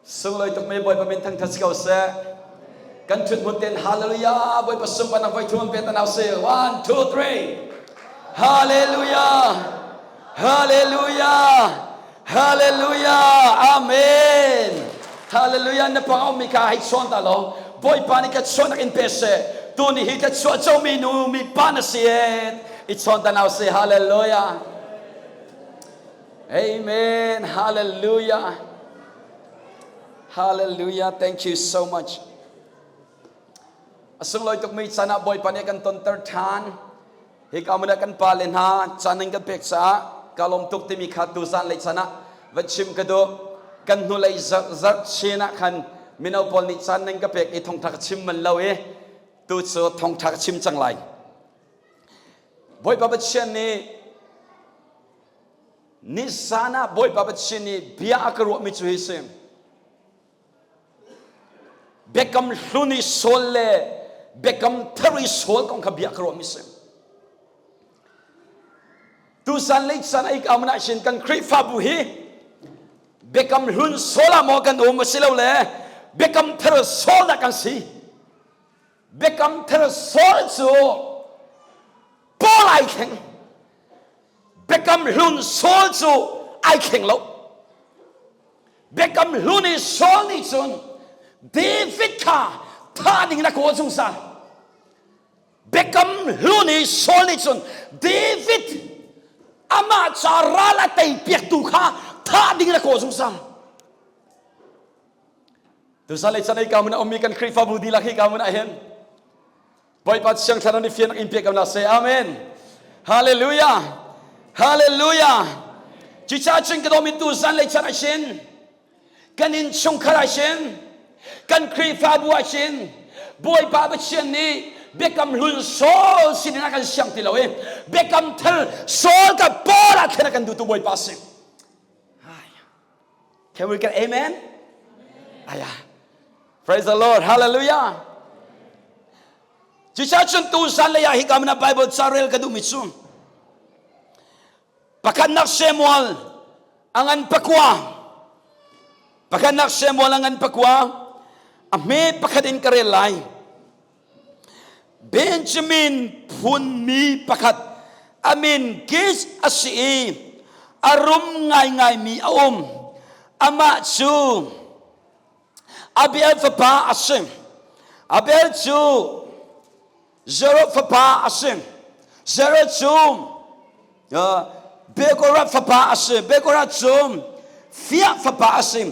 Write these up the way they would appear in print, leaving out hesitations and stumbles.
Sunglawi tuk mi Bawipa min thangthat si ko seh. Kan thut hmun ten hallelujah Bawipa sungpan voi thum pe tanaw si. 1 2 3 Hallelujah Hallelujah Hallelujah Amen Hallelujah na pang mi kha hei chawn ta lo Bawipa nih ka chuahnak in pe seh tu ni hi ka chuah cho mi nu mi pa na si e i chawn ta nau si Hallelujah Amen. Hallelujah. Hallelujah. Thank you so much. A sunglawi tukmi caan ah Bawipa nih kan tonter ṭhan. Hi ka mun ah kan pa le hna caan in kan pek caah ka lawm tuk timi kha tuzan lei caan ah van chim ka duh. Kan hnulei zarh zarh chin ah khan mino pawl nih caan nan ka pek i thongtha ka chim man lo i tu cu thongtha ka chim cang lai. Bawipa Pathian nih Nizan ah Bawipa Pathian nih bia a ka ruahmi cu hi si. Biakam hlun i Saul le biakam thar i Saul kong kha bia ka ruahmi si. Tuzan lei caan ai ka ah hin kan Khrihfabu hi biakam hlun Saul ah maw kan um a si lo le biakam thar Saul dah kan si. Biakam thar Saul cu Paul ai thleng. Biakam hlun Saul cu ai thleng lo. Biakam hlun i Saul nih cun David kha thah ding in a kawl zungzal. Biakam hlun i Saul nih cun David amah ca ral a tei piaktu kha thah ding in a kawl zungzal. Tuzan lei chan ei ka mun a ummi kan Khrihfabu dihlak hi ka mun ah hin Bawipa Thiang Thlarau nih fian in pek ko na seh. Amen. Hallelujah. Hallelujah. Cucaah cun ka dawmi tu zan lei chan ah hin kan inn chungkhar ah hin kan Khrihfabu ah hin Bawipa Pathian nih biakam hlun Saul sin in a kan siang ti lo i biakam thar Saul ka Paul ah thlen a kan duhtu Bawipa si. Can we get amen? Aya. Praise the Lord. Hallelujah. Cucaah cun tu zan lei ah hika mana Bible ca rel ka duhmi cu pakhatnak Samuel a ngan pakua pakhatnak Samuel a ngan pakua a hme pakhat in ka rel lai Benjamin phunmi pakhat a min Kish a si i a rum ngaingaimi a um. Amah cu Abiel fapa a si. Abel cu Zerah fapa a si. Zerah cu Bekorath fapa a si. Bekorath cu Fiah fapa a si.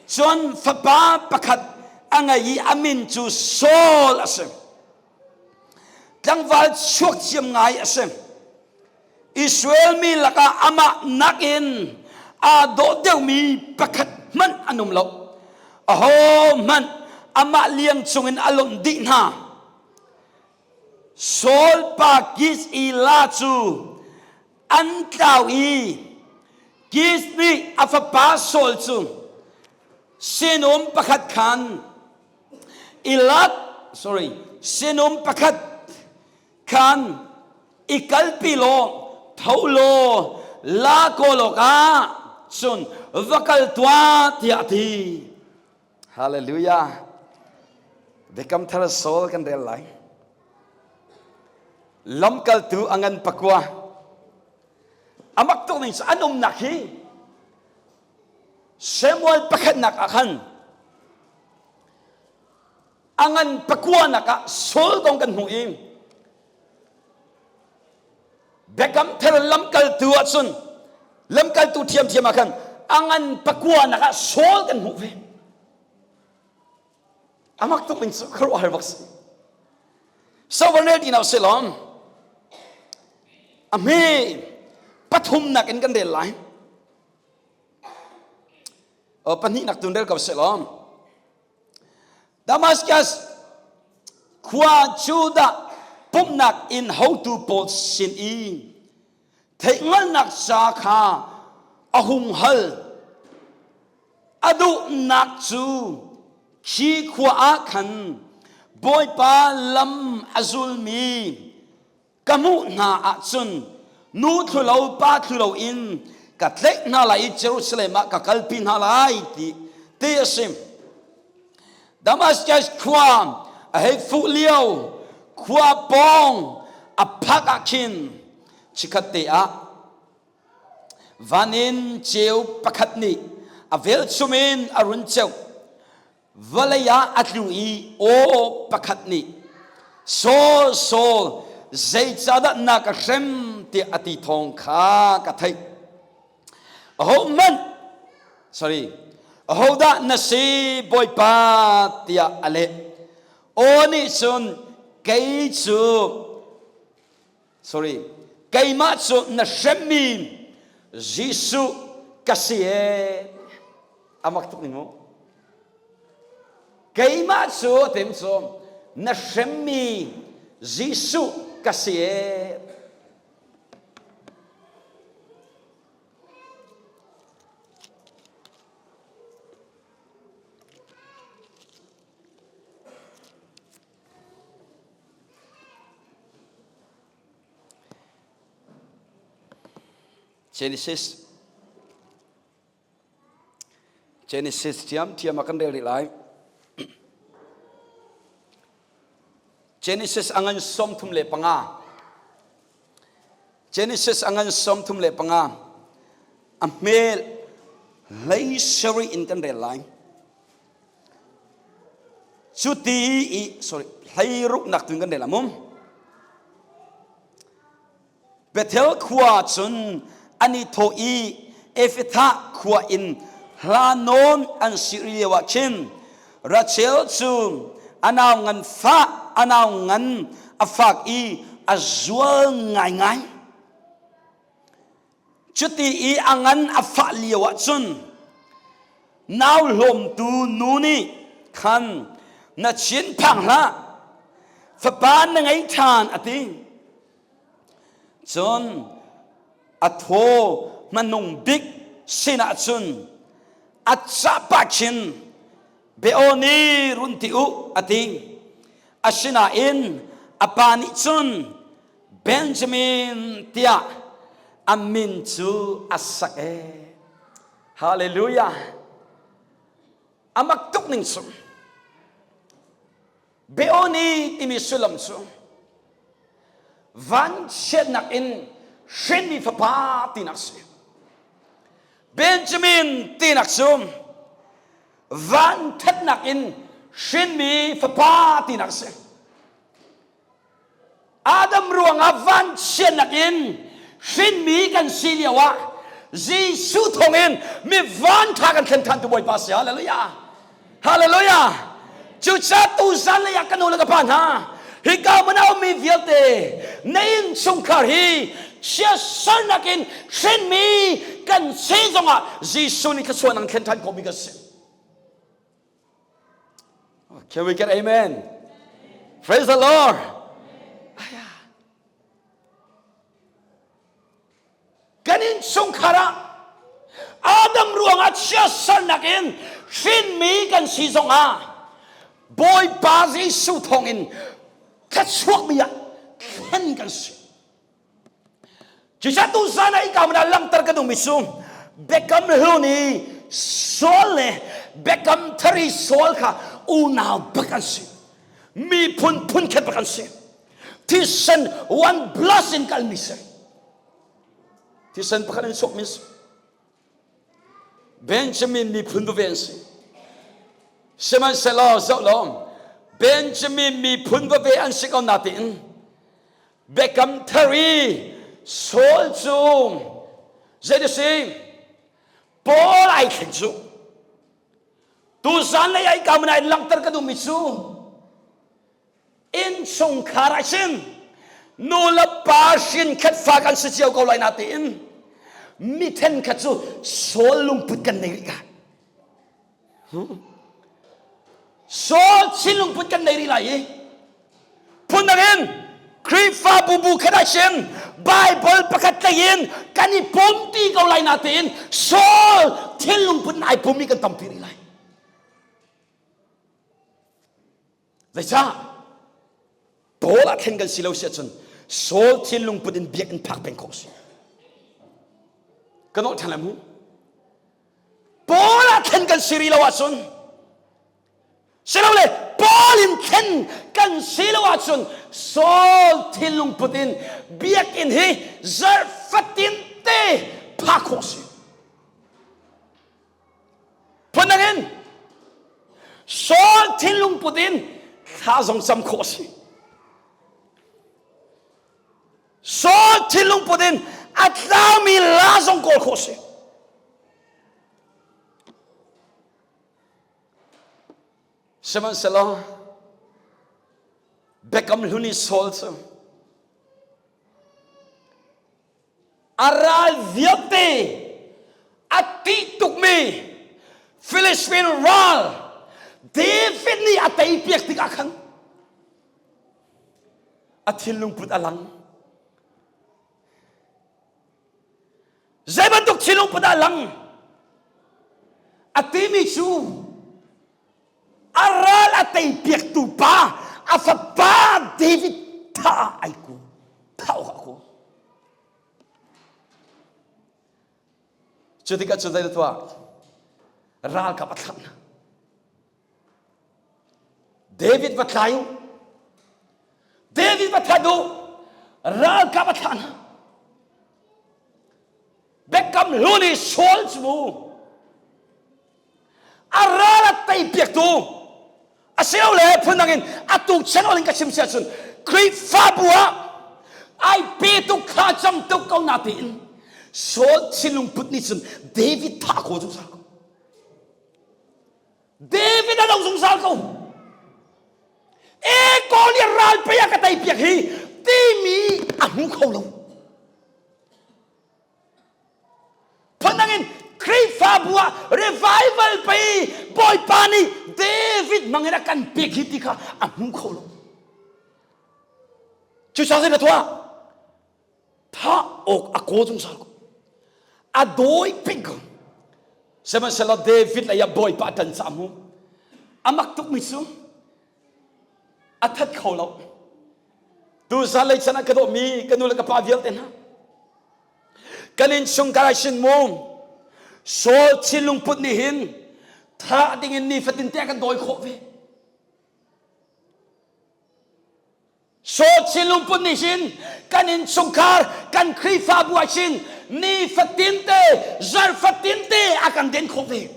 Cun fapa pakhat a ngei i a min cu Saul a si. Tlangval chuak thiam ngai a si. Israel mi lakah amah nakin aa dawh deuhmi pakhat hmanh an um lo. Aho hmanh amah liang cungin a lonh dih hna. Saul pa Kis i la cu an tlau i Kis nih a fapa Saul cu sinum pakhat khan Ilat sorry sinum pakhat khan i kalpi law tho law la kawl awkah cun va kal tuah tiah a ti. Hallelujah. Biakam thar Saul kan rel lai. Lamkaltu a ngan pakua. Amak tuk ning an umnak hi Samuel pakhatnak ah khan a ngan pakua nak ah Saul kong kan hmuh i Biakam thar lamkaltu ahcun lamkaltu ṭhiamṭhiam ah khan a ngan pakua nak ah Saul kan hmuh ve. A mak tuk ning cu khuaruahhar bak si. Sovereign ti na si lawm. A hme pathumnak in kan rel lai. Pahnihnak tun rel ko seh law. Damascus khua Judah pumhnak inn hotu pawl sin i theihhngalhnak ca kha a hung hal. A duhnak cu khi khua ah khan Bawipa lam a zulmi ka hmuh hna ahcun nu thlu lo pa thlu lo in ka tlaih hna lai i Jerusalem ah ka kalpi hna lai ti Ti a si. Damascus khua a hei fuh lio khua pawng a phak ah khin chikkhat te ah van in ceu pakhat nih a velchum in a run ceuh. Vawlei ah a tlu i aw pakhat nih Saul Saul zeicahdah na ka hrem tiah a ti thawng kha ka theih. Ahohmanh sorry ahodah na si Bawipa tiah a leh. Aw nih cun kei cu sorry keimah cu na hremmi Jesuh ka si ee amak tuk ning mu keimah cu atim cu na hremmi Jesuh ka si ee Genesis Genesis ṭhiamṭhiam ah kan rel rih lai. Genesis a ngan 35. Genesis a ngan 35. A hmel hlei sarih in kan rel lai. Cuti i sorry hleiruknak tun kan rel amum. Bethel khua cun an i thawh i Ephrathah khua in hla nawn an si lio ah khin Rachel cu a nau ngan fah a nau ngan a fak i a zual ngaingai. Cuti i a ngan a fah lio ah cun nau hlawmtu nu nih khan na chin phang hlah fapa na ngei ṭhan a ti. Cun a thaw hmanung bik sinah cun a cah pah khin Beoni run ti u a ti. Asinain a pa nih cun Benjamin tiah a min cu a sak ee. Hallelujah. A mak tuk ning cu. Beoni timi sullam cu vanchiatnak in hrinmi fapa tinak si. Benjamin tinak cu vanthatnak in hrinmi fapa tinak si. Adam ruangah vanchiatnak in hrinmi kan si lio ah Jesuh thawngin mi vanṭha kan thlen ṭhan tu Bawipa si. Hallelujah. Hallelujah. Cucaah tuzan lei ah ka nu le ka pa hna hika hmun a ummi vialte na innchungkhar hi siasarnak in hrinmi kan si zongah Jesuh nih thluachuah nang thlen ṭhan khawhmi kan si. Can we get amen? Praise the Lord. Kan innchungkhar ah Adam ruangah chiatsernak in hrinmi kan si zongah Bawipa Jesuh thawngin thluachuakmi ah thlen kan si. Cucaah tuzan ah hika hmun ah langhter ka duhmi cu Biakam Hlun i Saul le Biakam Thar i Saul kha unau bak an si. Miphun phunkhat bak an si. Thisen one blood in kalmi si. Thisen pakhat in chuakmi si. Benjamin miphun veve an si. Sihmanhsehlaw zoh law Benjamin miphun veve an si ko natein Biakam thar i Saul cu zei si Paul ai thleng cu tuzan lei ai kam in langhter ka duhmi cu innchungkhar ah sin nu le pa hrin khat fa kan si cio ko lai na tiin mi then khat cu Saul lungput kan nei rih ka Saul thinlungput kan nei rih lai i phundang in Khrihfabu bu khat ah sin Bible pakhat tlei in kan i pumti ko lai na tiin Saul thinlungput in ai pummi kan tampi rih lai. Zeicah? Paul ah thlen kan si lo si ahcun Saul thinlungput in biakinn phak peng khawh si. Kan awh ṭhan lai mu. Paul ah thlen kan si rih lo ahcun silole Paul in thlen kan si lo ahcun Saul thinlung put in biakinn hi zarh fatin te phak khawh si. Phundang in Saul thinlung put in thla zong cam khawh si. Saul thinlung put in a tlaumi la zong kawl khawh si. Sihmanhsehlaw Biakam hlun i Saul cu a ral vialte a tih tukmi Philistine ral David nih a teipiak tikah khan a thinlung put a lang. Zei bantuk thinlung put a lang? A timi cu a ral a teipiaktu pa a fapa David thah ai ku thah awk a ku. Cu tikah cu zei tuah ralkap a thlah hna. David va tlai u. David va that u. Ralkap a thlah hna. Biakam hlun i Saul cu mu a ral a tei piaktu a si lo le phundang in atu channel in ka chim si ahcun Khrihfabu ah ai pe tuk thla cam tuk ko na tiin Saul thinlung put nih cun David thah ko zungzal ko David a do zungzal ko. E kawl i ral pei a ka tei piak hi timi a hmu kho lo. Phundang in Khrihfabu ah revival pei Bawipa nih David hmangin a kan pek hi ti kha a hmu kho lo. Cucaah zei na tuah? Thah awk a kawl zungzal ko. A dawi peng ko. Sihmanhsehlaw David lei ah Bawipa a ṭan caah mu a mak tukmi cu a that kho lo. Tuzan lei chan ah ka dawhmi ka nu le ka pa vialte hna kan innchungkhar ah sin mu Saul thinlung put nih hin thah dingin nifatin te a kan dawi khawh ve. Saul thinlungput nih hin kan innchungkhar, kan Khrihfabu ah hin nifatin te, zarhfatin te a kan den khawh ve.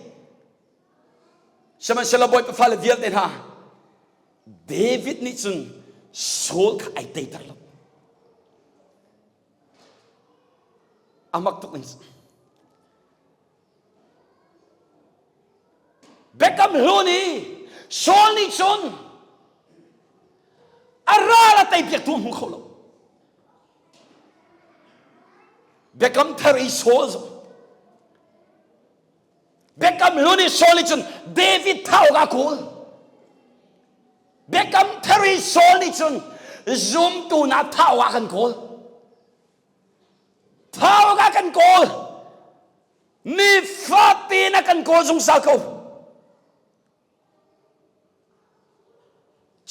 Sihmanhsehlaw Bawipa fale vialte hna, David nih cun Saul kha ai teiter lo. A mak tuk ning. Biakam hlun i Saul nih cun a ral a teipiaktu a hmu kho lo. Biakam thar i Saul zong Biakam hlun i Saul nih cun David thah awk a kawl. Biakam thar i Saul nih cun zumtu na thah awk ah kan kawl. Thah awk ah kan kawl. Nifate in a kan kawl zungzal ko.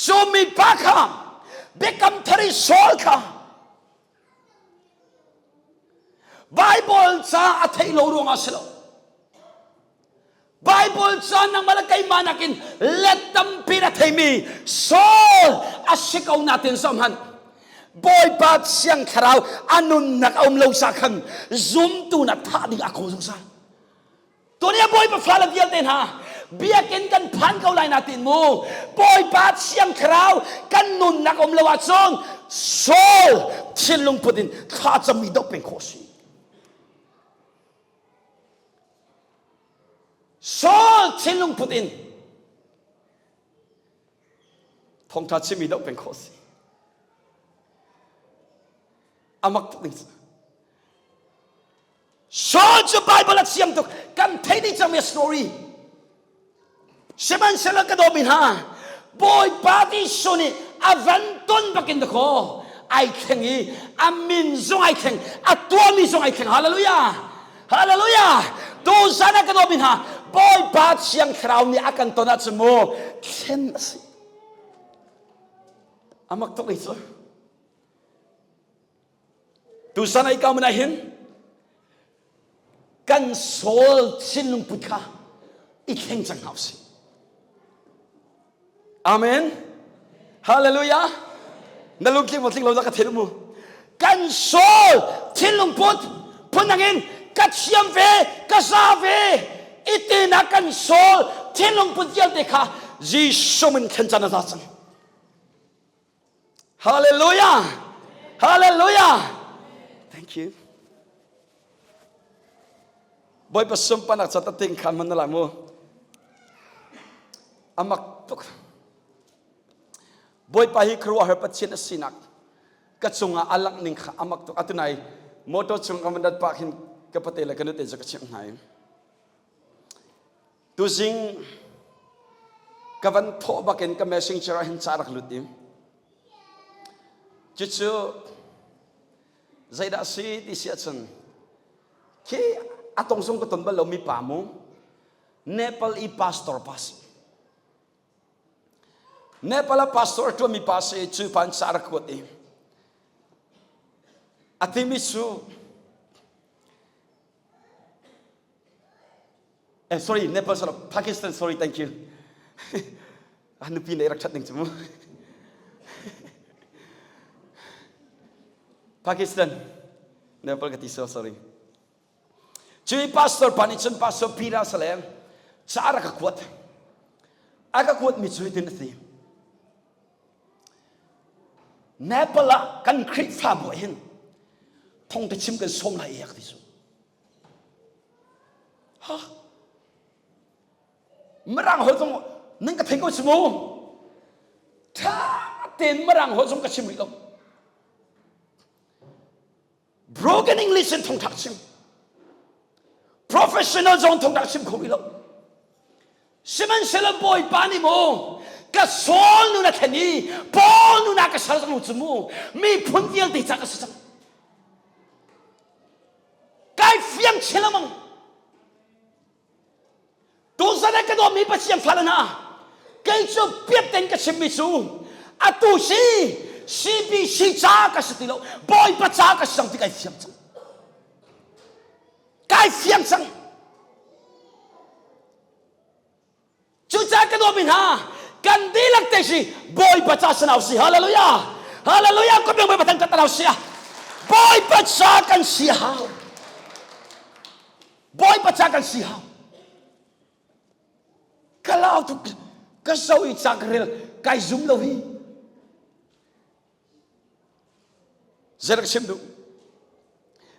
Cu mipa kha biakam thar i Saul kha Bible ca a theih lo ruangah si lo. Bible ca nangmah le keimah nakin let tampi na theimi Saul a si ko natin zoh hmanh. Bawipa Thiang Thlarau a nunnak a um lo sa khan zumtu na thah ding a ko zungzal. Tunia Bawipa fale vialte hna biakinn kan phan ko lai na tin mu Bawipa Thiang Thlarau kan nunnak um lo ahcun Saul thinlung put in thlacammi doh peng khawh si. Saul thinlung put in thawngtha chimmi doh peng khawh si. A mak tuk ding Saul cu Bible a thiam tuk kan thei dih cangmi story sihmanhsehlaw ka dawmi hna Bawipa Jesuh nih a van ton bakin dakaw ai thleng i a min zong ai thleng a tuahmi zong ai thleng hallelujah hallelujah tu zan ah ka dawmi hna Bawipa Thiang Thlarau nih a kan ton ahcun mu thlen a si a mak tuk i cu Tusan ai ka mun ah hin. Kan soul thinlung put kha i thleng cang hna usih. Amen. Hallelujah. Na lungtling maw tling lo dah ka thil mu. Kan soul thinlung put phundang in ka thiam ve, ka za ve, itina kan soul thinlung put vialte kha Jesuh min thlen can a za cang. Hallelujah. Hallelujah. Thank you. Bawipa sunparnak ca tating kha man na lai mu. Amak tuk. Bawipa hi khuaruahhar Pathian a sinak ka cungah a langh ning kha amak tuk. Atunai motor chung ka van dat pah khin ka pate le ka nute cu ka chimh hna i tuzing ka van thawh bakin ka messenger ah hin ca rak lut i cucu zeidah si ti si ahcun khi a tong zong ka ton bal lomi pa mu Nepal i pastor pa si Nepal ah pastor a ṭuanmi pa si cu pa in ca rak kuat i a timi cu eh, sorry Nepal sorry Pakistan sorry thank you a nupi nih rak ṭhat ning cu mu Pakistan Nepal ka ti so sorry cui pastor pa nih cun pastor Peter Salem ca rak ka kuat a ka kuat mi cu hitin a ti Nepal ah kan Khrihfabu ah hin thong te chim kan sawm lai iak ti cu ha Mirang holh zong nan ka thei ko si mu. Tha tein Mirang holh zong ka chim rih lo. Broken English in thongthak chim. Professional zong thongthak chim kho rih lo. Sihmanhsehlaw Bawipa nih mu ka Saul nun a thlen i Paul nun ah ka sal cang cu mu miphun vialte ca ka si cang. Kai fiang chin lengmang. Tuzan ah ka dawtmi Pathian fale hna, kei cu piat tein ka chimmi cu atu si CBC ca ka si ti lo, Bawipa ca ka si cang ti kai fiang cang. Kai fiang cang. Cucaah ka dawtmi hna, kan dihlak te si Bawipa ca si si. Hallelujah. Hallelujah. Ko Bawipa thang ka si. Bawipa ca kan si hau. Bawipa ca kan si hau. Ka lau tuk ka so i ca ka rel kai zum lo hi. Zei rak chim duh?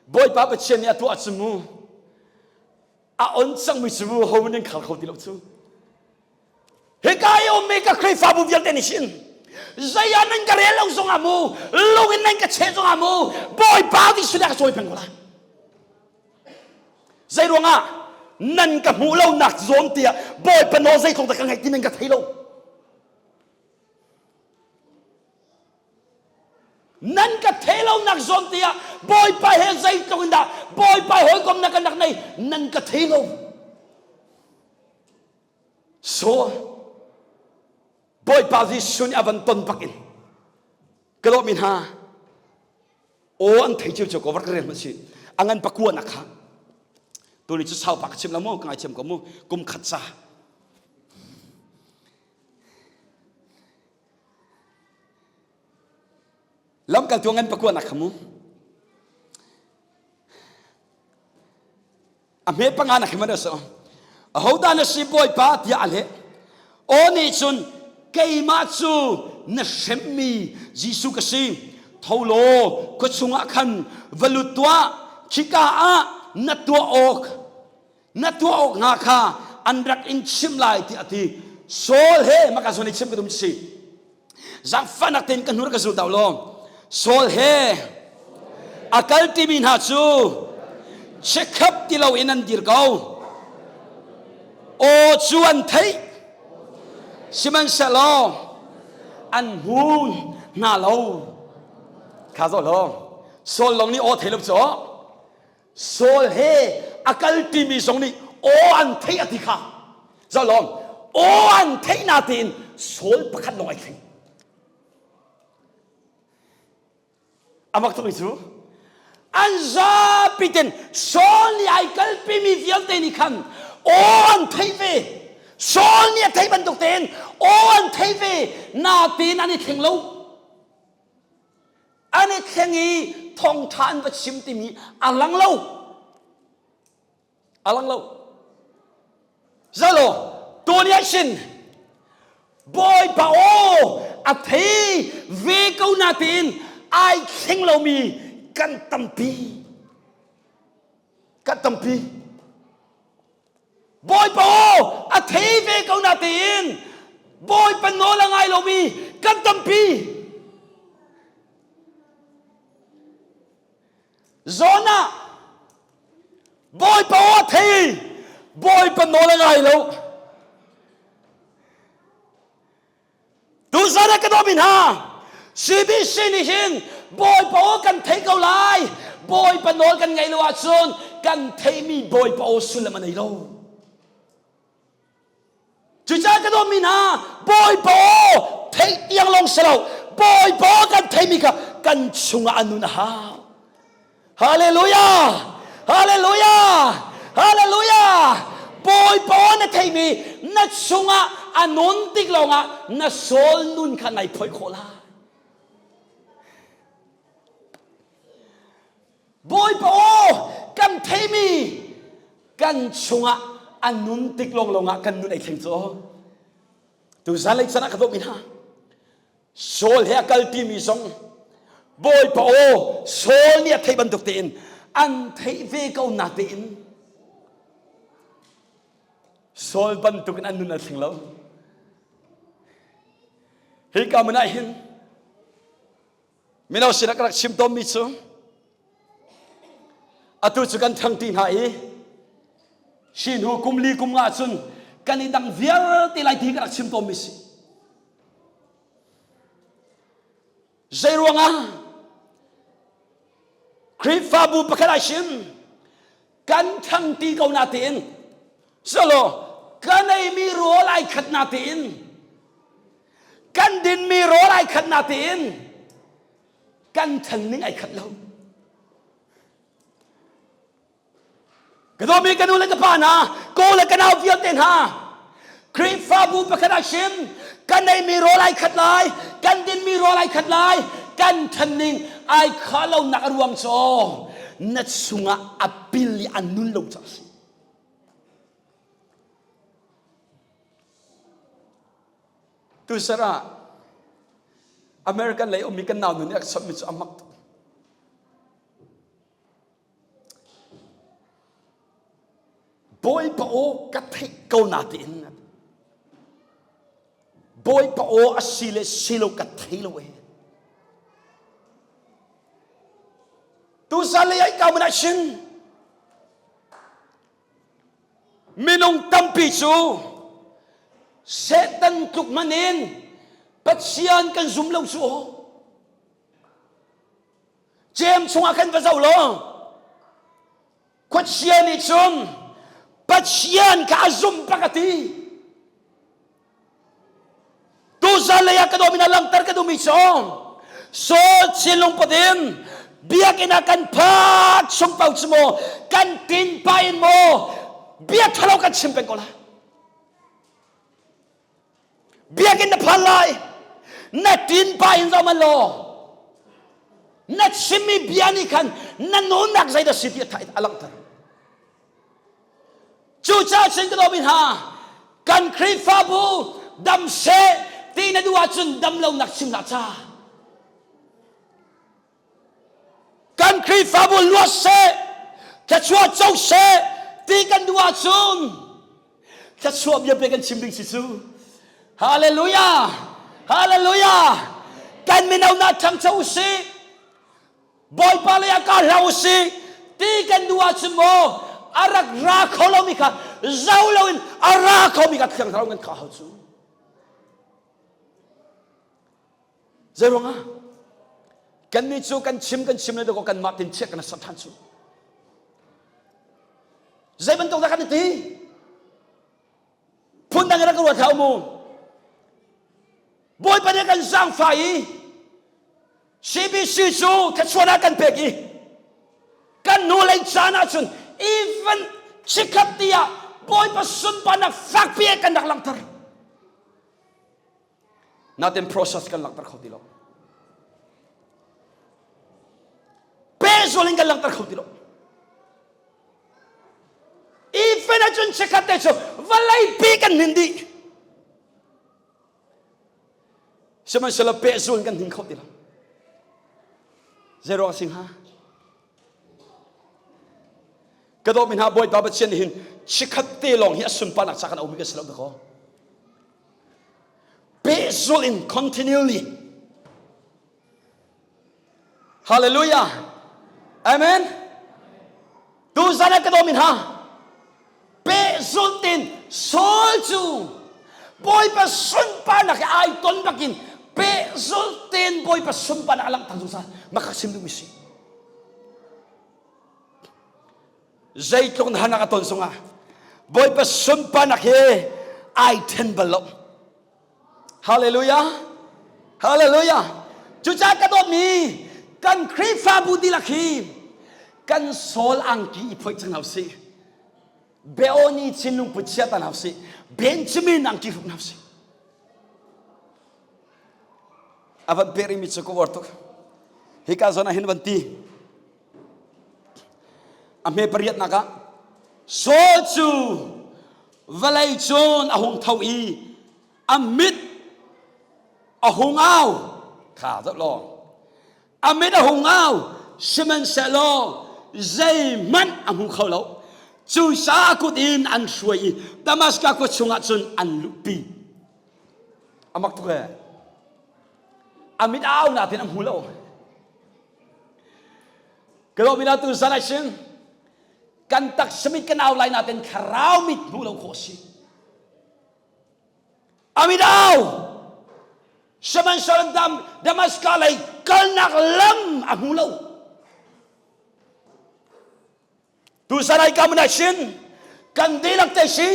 Bawipa Pathian nih a tuah cu mu. A on cangmi cu mu ho ning khal kho ti lo cu. Hika i ummi ka Khrihfabu vialte nih hin zei ah nan ka rel lo zongah mu lung in nan ka cheh zongah mu Bawipa Jesuh nih a ka cawi peng ko lai. Zei ruangah nan ka hmuh lonak zawn tiah Bawipa nawl zeitluk dah ka ngaih ti nan ka thei lo. Nan ka thei lonak zawn tiah Bawipa he zeitluk in dah Bawipa hawikomnak kan rak nei nan ka thei lo. So Bawipa Jesuh nih a van ton bak in ka dawtmi hna aw an thei cio cio ko rak rel hmanh si a ngan pakua nak kha tuni cu sau pa ka chim la mu ka ngaithiam ko mu kum khat ca lamkaltu ngan pakua nak kha mu A hme panga na khiman a si. Ahodah na si Bawipa tiah a leh. Aw nih cun keimah cu na hremmi Jesuh ka si. Tho law khua chungah khan va lut tuah. Khika ah na tuah awk na tuah awk hnga kha an rak in chimh lai tiah a ti. Saul he maka zawn i chim ka dum si. Zaangfahnak tein ka hnur ka zul tau law Saul he a kal timi hna cu chekhap ti loin an dir ko. Aw cu an theih sihmanhsehlaw an hmu hna lo. Kha zoh law Saul lawng nih aw thei lo cu Saul he a kal timi zong nih aw an theih a ti kha zoh law aw an theih na tein Saul pakhat lawng ai thleng a mak tuk cu. An zapi ten Saul nih ai kalpimi vialte nih khan aw an theih ve. Saul nih a theih bantuk tein aw an theih ve. Natin an i thleng lo. An i thleng i thawngṭha an va chim timi a lang lo. A lang lo. Zalo, tuni ah sin Bawipa aw a thei ve ko natein ai thleng lomi kan tampi. Kan tampi. Bawipa aw a thei ve ko natein Bawipa nawl a ngai lomi kan tampi. Jonah Bawipa aw a thei Bawipa nawl a ngai lo Tuzan ah ka dawmi hna CBC nih hin Bawipa aw kan thei ko lai Bawipa nawl kan ngaih lo ahcun kan theihmi Bawipa aw sullam a nei lo Cucaah ka dawtmi hna, Bawipa aw theih tiang lawng si lo, Bawipa aw kan theihmi kha kan chungah a nun a hau. Hallelujah! Hallelujah! Hallelujah! Bawipa aw na theihmi na chungah a nun tik lawngah na soul nun kha nai phoih khawh lai. Bawipa aw kan theimi kan chungah a nun tik lawnglawng ah kan nun ei thleng cu. Tuzan lei can ah ka dawhmi hna. Saul he a kaltimi zong Bawipa aw Saul nih a theih bantuk tein an theih ve ko na tein Saul bantukin an nun a thleng lo. Hi ka mun ah hin Mino sinah ka rak chim tawnmi cu atu cu kan ṭhangṭi hna i hi hnu kum li kum nga cun kan i dang vialte lai ti ka rak chim tawnmi si. Zei ruangah Khrihfabu pakhat ah hin kan ṭhangṭi ko na tiin solo kan eimi rawl ai khat na tiin kan dinmi rawl ai khat na tiin kan ṭhan ning ai khat lo ka dawmi ka nu le ka pa hna ko le ka nau vialte hna Khrihfabu pakhat ah hrim kan eimi rawl ai khat lai kan dinmi rawl ai khat lai kan ṭhan ning ai khah lonak a ruang cu na chungah a pil i a nun lo caah a si. Tusar ah American lei ummi kan nau nu nih a ka chawmhmi cu a mak tuk. Bawipa aw ka theih ko na tiin Bawipa aw a si le si lo ka thei lo e. Tuzan lei ai ka mun ah shin Minung tampi cu Satan tluk man in Pathian kan zum lo cu aw. Jem chungah khan va zoh law khuachia nih cun Pathian kha a zum bak a ti. Tuzan lei ah ka dawm in a langhter ka duhmi cu Saul thinlung put in biakinn ah kan phak chung paoh cu maw kan tin pah in maw bia ṭhalo kan chim peng ko lai. Biakinn na phan lai na tin pah in zoh man law na chimmi bia nih khan na nunnak zeidah si ti a langhter. Cucaah cun ka dawmi hna, kan Khrihfabu dam seh ti na duh ahcun dam lonak chim hlah ca. Kan Khrihfabu luat seh, thluachuah co seh ti kan duh ahcun thluachuah bia pe kan chim ding si cu. Hallelujah! Hallelujah! Kan mino na ṭhangcho usih. Bawipa lei ah ka hlau usih ti kan duh ahcun maw a rak ra kho lomi kha zo loin a ra khomi kha thiang thlarau kan khah hau cu. Zei ruangah? Kannih cu kan chim kan chim le dawkaw kanmah tin chiah kan ser ṭhan cu. Zei bantuk dah kan i ti? Phundang in rak ruat hlah u mu. Bawipa nih kan zaangfah i CBC cu thluachuahnak kan pek i. Kan nu lei caan ahcun even chikkhat ti ah Bawipa sunparnak fakpi kan rak langhter. Natin process kan langhter kho ti lo. Pehzul in kan langhter kho ti lo. Even ahcun chikkhat te cu vawlei pi kan hnin dih. Sihmanhsehlaw pehzul in kan hnin kho ti lo. Zei ruang sing ha? Ka dawtmi hna Bawipa Pathian nih hin chikkhat te lawng hi a sunparnak ca kan aumi kan si lo dakaw. Pehzul in continually. Hallelujah. Amen. Tuzan ah ka dawtmi hna pehzul tin Saul cu Bawipa sunparnak he ai ton bakin pehzul ten Bawipa sunparnak a langhter zungzal. Maka sim duhmi si. Zeitluk na harnak a ton zongah Bawipa sunparnak he ai then bal lo. Hallelujah. Hallelujah. Cucaah ka dawtmi kan Khrihfabu dihlak hi kan Saul angki i phoih cang hna usih. Beoni thinlung put chia ta hna usih. Benjamin angki hruk hna usih. A van pek rihmi cu ka uar tuk. Hika zawn ah hin van ti. A hme pariatnak ah Saul cu vawlei cun a hung tho i a mit a hung au kha zoh law a mit a hung au sihmanhsehlaw zeihmanh a hmu kho lo cu sa kut in an hruai i Damaskas khua chungah cun an luhpi a mak tuk ee a mit a au natin a hmu lo Ka tu zan sin kan taksa mit kan au lai natin thlarau mit hmuh lo khawh si. Amit au sihmanhsehlaw dam Damascus lei kalnak lam a hmu lo. Tu sanai kam na sin kan dihlak te si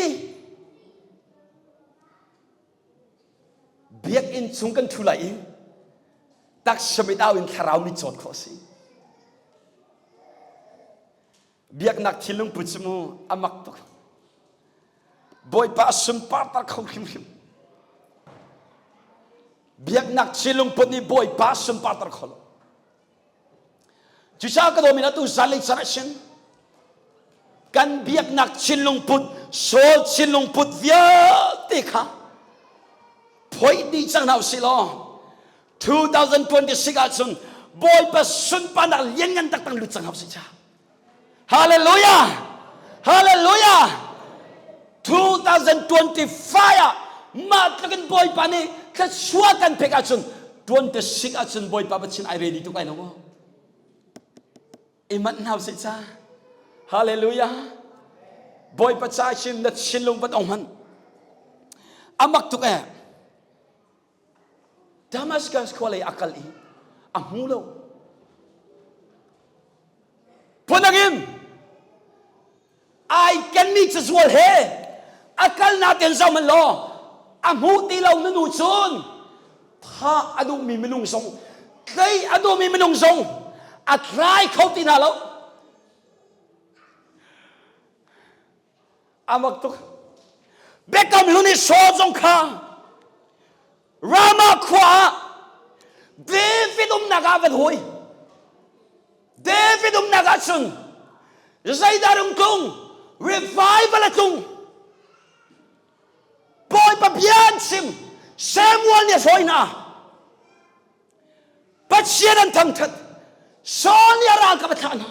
Biakinn chung kan ṭhu lai i taksa mit au in thlarau mit cawt khawh a si. Biaknak thinlung put cu mu a mak tuk. Bawipa a sunparter kho hrimhrim. Biaknak thinlung put nih Bawipa a sunparter kho lo. Cucaah ka dawmin atu zanlei caan ah sin kan biaknak thinlung put Saul thinlung put vialte kha phoih dih cang hna usih law 2026 ahcun Bawipa sunparnak lianngan taktak lut cang hna usih ca. Hallelujah! Hallelujah! 2025 ah mah tluk in Bawipa nih thluachuah kan pek ahcun 26 ahcun Bawipa Pathian ai ready tuk ai lo maw? I manh hna usih ca. Hallelujah! Bawipa ca chin na thinlung van ong hmanh. Amak tuk eh. Damascus khua lei a kal i a hmu lo. Phundang in ai kenmi cazual he a kal natin zoh hmanh law a hmu ti lo na nu cun thah a duhmi minung zong tlei a duhmi minung zong a tlai kho ti hna lo. A mak tuk. Biakam hlun i Saul zong kha Ramah khua ah David umnak ah van hui. David umnak ah cun zeidah rung tlung? Revival a tlung. Bawipa bia an chim. Samuel nih a hruai hna. Pathian an thangthat. Saul nih a ralkap a thlah hna.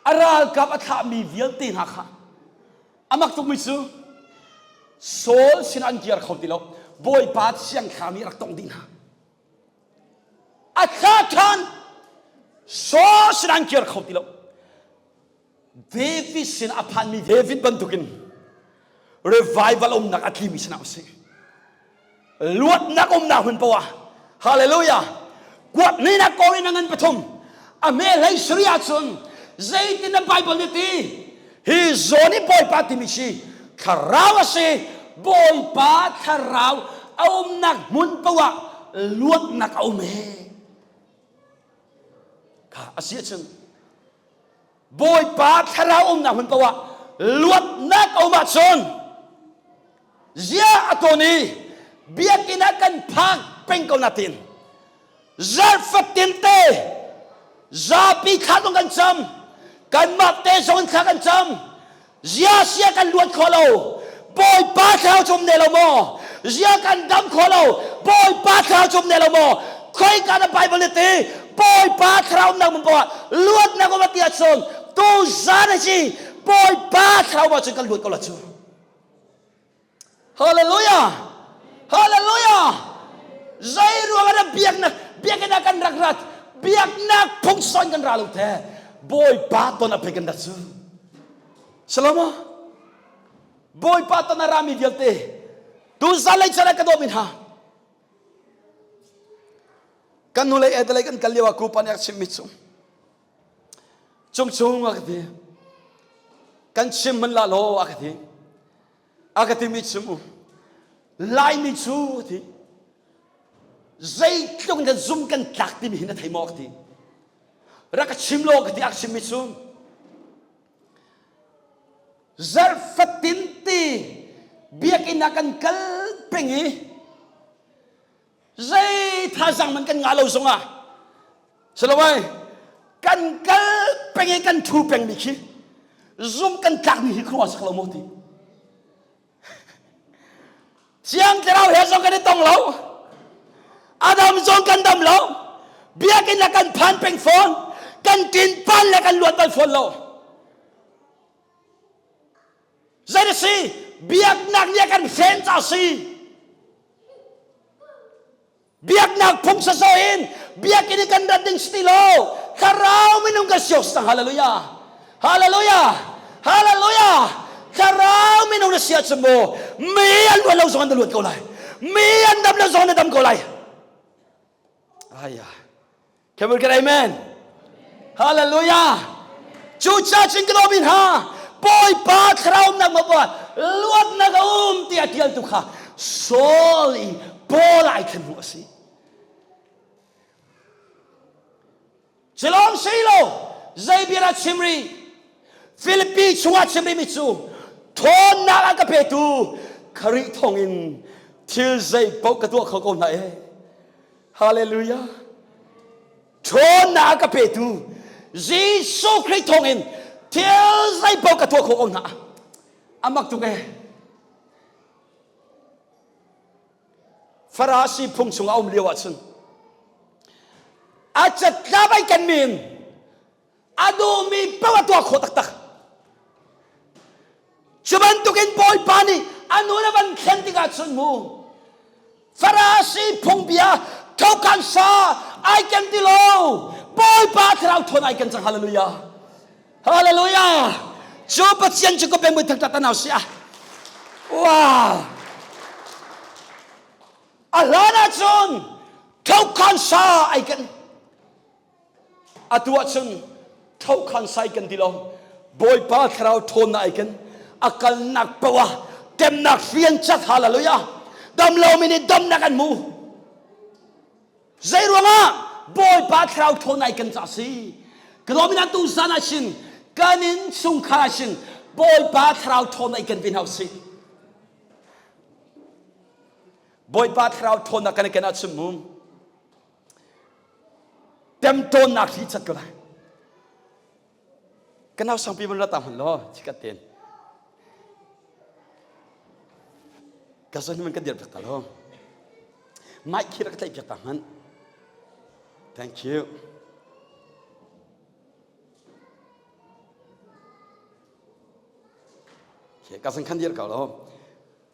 A ralkap a thlahmi vialte hna kha a mak tukmi cu Saul sin an kir kho ti lo. Bawipa thiangthlarau nih rak tongh dih hna. A thlah ṭhan. Saul sin an kir kho ti lo. David sin a phanmi David bantukin revival umnak a tlimi sinah usih. Luatnak umnak hmun poah hallelujah kuat hninak kor in a ngan pathum a hme hlei sari ahcun zeitin na Bible nih ti hi zawn i Bawipa timi si thlarau a si Bawipa thlarau a umnak hmun poah luatnak a um he kha a si ahcun. Bawipa thlarau umnak hmun paoh ah luatnak a um ahcun zia a tawn i biakinn ah kan phak peng ko natin zarh fatin te zapi thla zong kan cam kanmah te zong in thla kan cam Zia sia kan luat kho lo. Bawipa thlarau cu um ne lo maw? Zia kan dam kho lo. Bawipa thlarau cu um ne lo maw? Khoika na Bible nih ti Bawipa thlarau umnak mun poah luatnak um ti ahcun tu zan a si Bawipa thlarau ahcun kan luat ko la cu. Hallelujah! Hallelujah! Zei ruang ah biaknak biakinn ah kan rak rat biaknak phungsawn kan ra lo te Bawipa ton a pek kan rat cu. Salomo Bawipa ton a rami vialte tu zalei chala ka dawt mi hna kan hnulei etalei kan kal lio ah kupa nih a chimmi cu cungcung a ka ti kan chim man la law a ka ti A ka timi chim u. Laimi cu ti zeitluk in zum kan tlak timi hi na thei maw ka ti. Rak ka chim law ka ti a chimmi cu zarh fatin ti biakinn ah kan kal peng i zei thazang man kan ngah lo zongah silawai kan kal peng i kan thu peng mi khi zum kan tlak mi hi khuruah sak lo maw ti Thiang Thlarau he zong kan i tong lo Adam zong kan dam lo biakinn le kan phan peng fawn kan tin pan le kan luat bal fawn lo zei a si biaknak nih a kan hren ca si Biaknak phung sawsawh in biakinn i kan rat ding si ti lo. Thlarau minung kan si awk si Hallelujah. Hallelujah. Hallelujah. Thlarau minung na si ahcun mu mi an luat lo zong an luat ko lai. Mi an dam lo zong an dam ko lai. Aya. Can we get amen? Hallelujah. Cucaah cun ka lawm in ha Bawipa thlarau umnak ma buat luatnak a um tiah tial tu kha Saul i Paul ai thlen hnu a si. Cilawng si lo zei bia dah chim rih Filipi chungah chim rihmi cu thawnnak a ka petu Khrih thawngin thil zei paoh ka tuah kho ko hna ee. Hallelujah. Ṭhawnnak a ka petu Jesuh Khrih thawngin thil zei paoh ka tuah khawh ko hna. A mak tuk ee. Farasi phung chungah a um lio ahcun a catlap ai ken min a duhmi paoh a tuah khawh taktak. Cu bantukin Bawipa nih a nun a van thlen tikah cun mu Farasi phungbia thokan sa ai ken ti lo Bawipa thlarau thawn ai ken cang hallelujah hallelujah cu Pathian cu ka bemui thangthat tanau si ah wow a hlan ahcun thokan sa ai ken Atu ahcun thokhan sai kan ti lo. Bawipa thlarau ṭhawnnak ai ken. A kalnak paoh ah temnak rian cat hallelujah. Dam lomi nih damnak an hmu. Zei ruangah Bawipa thlarau ṭhawnnak ai ken ca si. Ka lawm in tu zan ah sin kan in chungkhar ah sin Bawipa thlarau ṭhawnnak i ken ve hna usih. Bawipa thlarau ṭhawnnak kan i ken ahcun mu Temtawnnak hri chat ko lai. Ka nau sangpi van ra ta hman law chikat ten. Ka zon man ka dir piak ta lo. Mic khi rak tlaih piak ta hman. Thank you. Ka zan khan dir ko lo.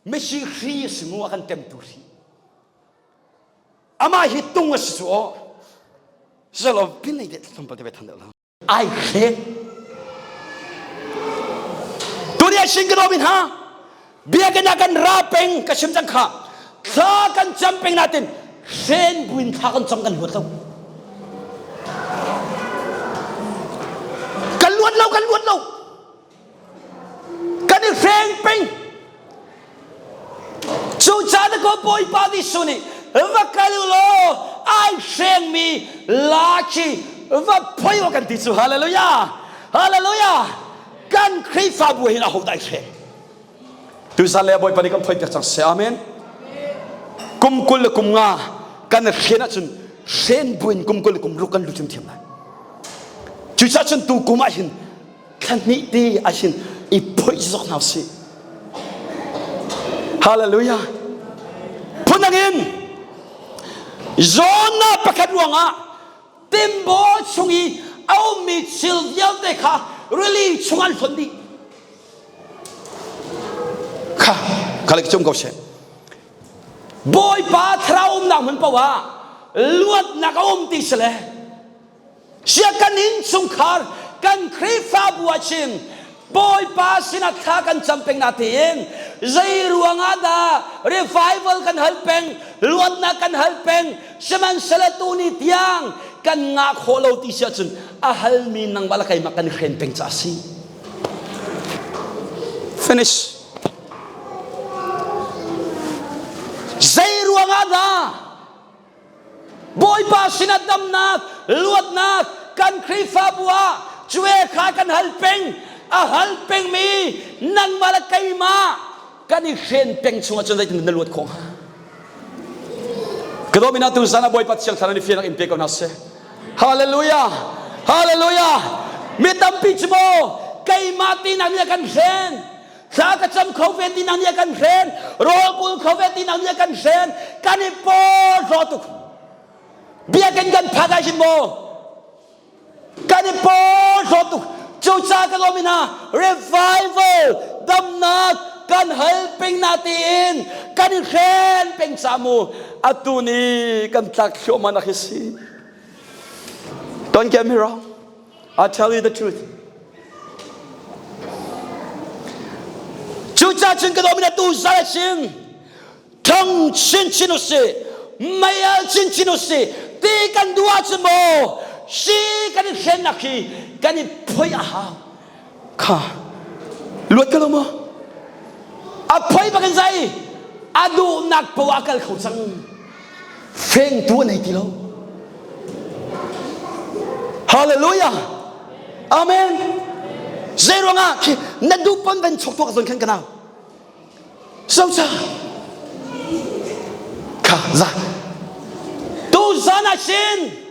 Mesi hri si mu a kan temtu hri. Amah hi tung a si cu aw. Zalo pin nei de tlawmpal te than deuh lo. Ai hrek. Tuni sin ka min ha. Biakinn ah kan ra peng ka chim cang kha. Thla kan cam peng natin hren buin thla kan cam kan luat lo. Kan luat lo kan luat lo. Kan i hreng peng. Cucaah na kaw Bawipa Jesuh nih va kal u law ai hrengmi la khi va phoi u kan ti cu hallelujah. Hallelujah! Kan Khrihfabu hin aho dah i hreng? Tuzan le Bawipa nih kan phoi piak cang seh. Amen. Kum 20 le kum nga kan hren ahcun hren buin kum 20 le kum ruk kan lut thiam lai. Cucaah cun tu kum ah hin thla hnih te ah hin i phoih zok hna usih. Hallelujah. Phundang in Jonah pakhat ruangah Timbaw chung i a ummi thil vialte kha rili chung an hlonh dih. Kha, kha le cung ko seh. Bawipa thlarau umnak hmun paoh ah luatnak a um ti si le sia kan innchungkhar kan Khrihfabu ah chin Bawipa sinah thla kan cam peng na tiin zei ruangah dah revival kan hal peng luatnak kan hal peng sihmanhsehlaw tuni tiang kan ngah khawh lo ti si ahcun a halmi nangmah le keimah kan i hren peng ca a si finish zei ruangah dah Bawipa sinah damnak, luatnak kan Khrihfabu ah cue kha kan hal peng. A hal pengmi nangmah le keimah kan i hren peng chungah cun zeitin na luat khawh hnga? Ka dawmi na tu zan ah Bawipa Thiang Thlarau nih fiannak in pe ko hna seh. Hallelujah! Hallelujah! Mi tampi cu maw keimah tinak nih a kan hren. Thla ka cam kho ve ti nang nih a kan hren. Rawl kul kho ve ti nang nih a kan hren. Kan i porhlaw tuk. Biakinn kan phak ah hin maw kan i porhlaw tuk. Cucaah ka lawm hna revival damnak kan hal peng na tiin kan i hren peng ca mu atu ni kan tlak thluahmah nak hi si. Don't get me wrong. I'll tell you the truth. Cucaah cun ka dawmi na tu zal sin thong chinchin u si meial chinchin u si ti kan duh ahcun maw si kan i hrennak hi kan i phoi a hau kha luat ka lo maw a phoi bakin zai a duhnak poah a kal kho cang fengtu a nei ti lo hallelujah amen zei ruangah khi na duh pon van chok tuak zon khan ka nau so cha kha za tu zan ah sin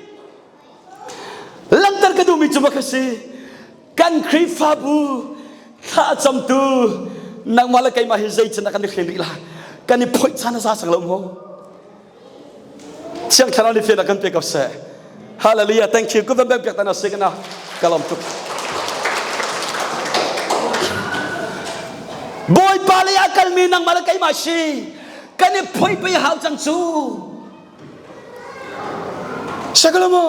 langhter ka duhmi cu ka si kan Khrihfabu thla camtu nangmah le keimah hi zei can kan i hren rih la kan i phoih caan a za cang lo maw Thiang Thlarau nih fian kan pe ko seh Hallelujah thank you kuvan bang piak tan ase kana kalom tuk Bawipa le a kalmi nangmah le keimah si kan i phoih pei hau cang cu Sakalomo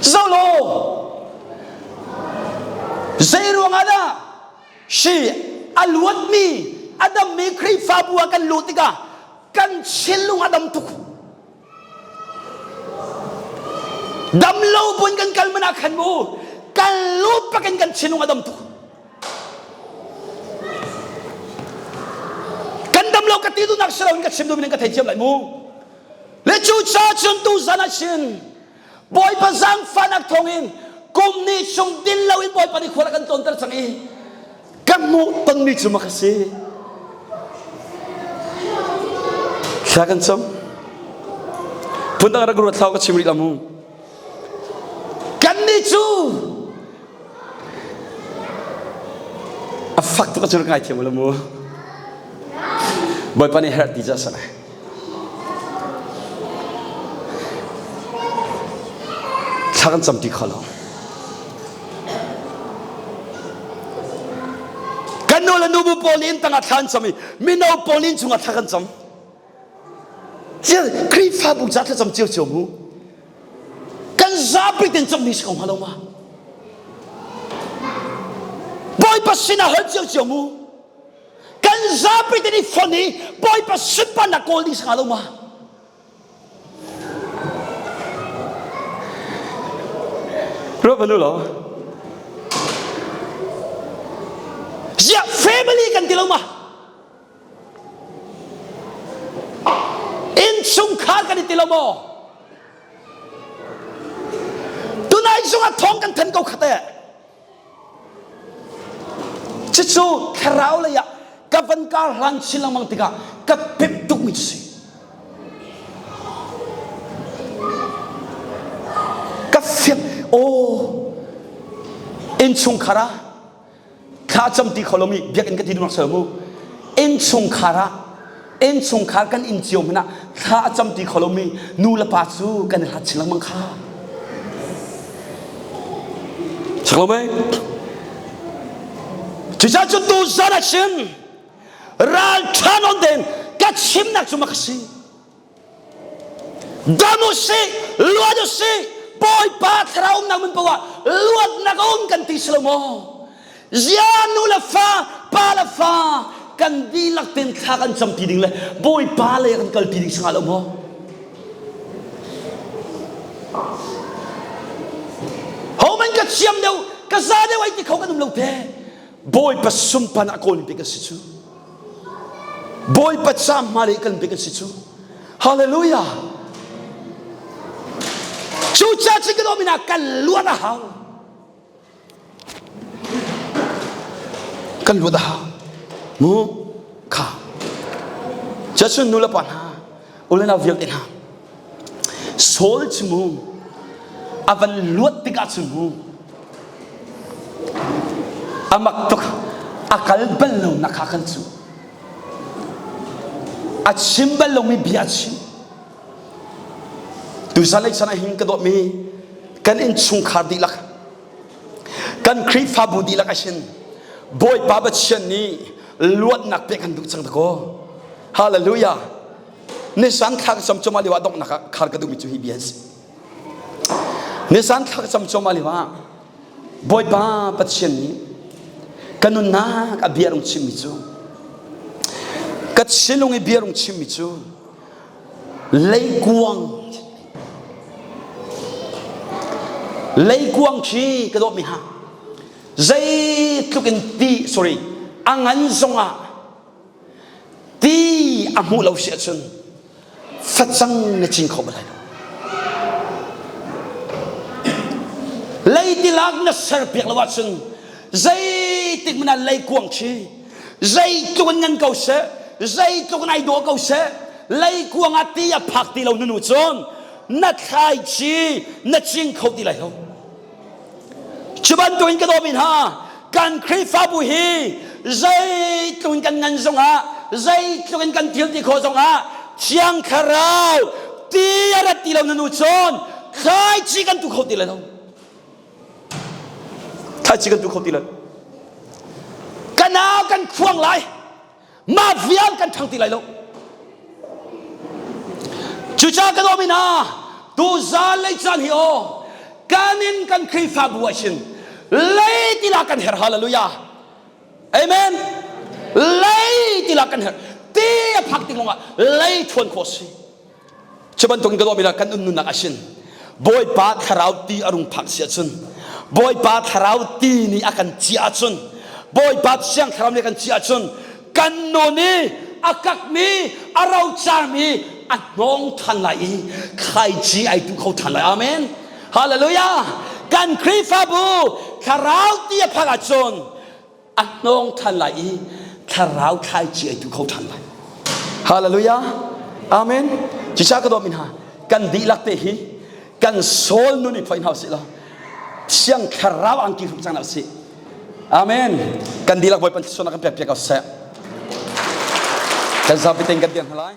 Zolo Zei ruangah dah si a luatmi a dammi Khrihfabu ah kan luh tikah kan thinlung a dam tuk dam lo buin kan kal mana khan mu kan lut pakin kan thinlung a dam tuk Kan dam lo ka ti duhnak si loin ka chim duhmi ka theithiam lai mu. Le cu ca cun tu zan ah chin Bawipa zaangfahnak thawngin kum ni chung din loin Bawipa nih khual a kan tlawnter cang i ka hmuh tonmi cu mak a si. Thla kan cam. Phundang rak ruat thlau ka chim rih la mu. Kannih cu A fak tuk ahcun rak ngaithiam u mu. Bawipa nih herh ti ca sana. Thla kan cam ti kho lo. Kan nu le nubu pawl inn tangah thla an cam i mino pawl inn chungah thla kan cam. Khrihfabu ca thlacam cio mu. Kan zapi ten cammi si ko hnga lo ma? Bawipa sinah hal cio cio mu. Kan zapi ten i fon i Bawipa sunparnak kawl ding si hnga lo ma? Ruah panu law. Ziah family kan ti lo ma? Innchungkhar kan i ti lo maw? Tunai Zai zong ah thawng kan than ko khat eh. Cucu thlarau lei ah ka van kar hlan chin lengmang tikah ka pep tukmi cu si. Ka fiang aw innchungkhar ah thla cam ti kho lomi biakinn ka ti duhnak sel mu innchungkhar ah innchungkhar kan inn cio hmanh ah thla a cam ti kho lomi nu le pa cu kan i hlat chin lengmang kha Chak lo mei? Cucaah cu tu zan a chim ral ṭha nawn tein ka chimnak cu mak a si. Dam u sih, luat u sih, Bawipa thlarau umnak hmun paoh ah luatnak a um kan ti si lo maw? Zia nu le fa, pa le fa, kan dihlak tein thla kan cam ti ding le Bawipa lei kan kal ti ding si hnga lo maw? Homan ka thiam deuh, ka za deuh ai ti kho kan um lo te. Bawipa sumpan a kawl bik a si cu. Bawipa ca hmalei kan bik a si cu. Hallelujah. Cu ca cu kan um ina kan luat a hau. Kan luat a hau. Mu kha. Cacun nu le pa hna, u le nau vialte hna. Saul cu mu a van luat tikah cun mu a mak tuk a kal bal lo nak kha kan cu a chim bal lomi bia a chim tuzan lei chan ah hin ka dawtmi kan innchungkhar dihlak kan Khrihfabu dihlak a sin Bawipa Pathian nih luatnak pek kan duh cang dakaw hallelujah Nisan thla ka cam cuahmah lio ah donghnak ah khar ka duhmi cu hi bia an si. Nisan thla ka cam cuahmah lio ah Bawipa Pathian nih ka nunnak a bia rung chimmi cu ka thinlung i bia rung chimmi cu leikuang leikuang khi ka dawtmi hna zeitluk in ti sorry a ngan zongah Ti a hmuh lo si ahcun facang na cing kho bal lai lo. Leitilak na serpiak lo ahcun zeitik hmanh ah leikuang khi zeitluk in ngan ko seh, zeitluk in ai dawh ko seh, leikuang ah ti a phak ti lo nunu cun na thlaici na cing kho ti lai lo. Cu bantukin ka dawmi hna, kan Khrihfabu hi zeitluk in kan ngan zongah, zeitluk in kan thil ti khawh zongah, Thiang Thlarau ti a rat ti lo na nu cun thlaici kan tu kho ti lai lo. Thlaici kan tu kho ti lai. Ka nau kan khuang lai. Mah vial kan ṭhang ti lai lo. Cucaah ka dawmi hna, tuzaan lei caan hi aw, kan in kan Khrihfabu ah hin leitila kan herh hallelujah. Amen. Leitila kan herh. Ti a phak tik lawngah lei thuan khawh si. Cu bantukin ka dawmi hna kan nunnak ah hin Bawipa thlarau ti a rung phak si ahcun Bawipa thlarau ti nih a kan ciah ahcun Bawipa Thiang Thlarau nih a kan ciah ahcun kan nun i a kakmi a rocarmi a hnawng ṭhan lai i thlaici ai tu kho ṭhan lai amen hallelujah kan Khrihfabu thlarau ti a phak ahcun a hnawng ṭhan lai i thlarau thlaici ei tu kho ṭhan lai hallelujah amen cica ka dawt mi hna kan dihlak te hi kan soul nun i phoih hna usih law thiang thlarau angki hruk cang hna usih amen kan dihlak bawipa thluachuahnak kan pek piak ko seh kan zapi tein kan dir hna lai.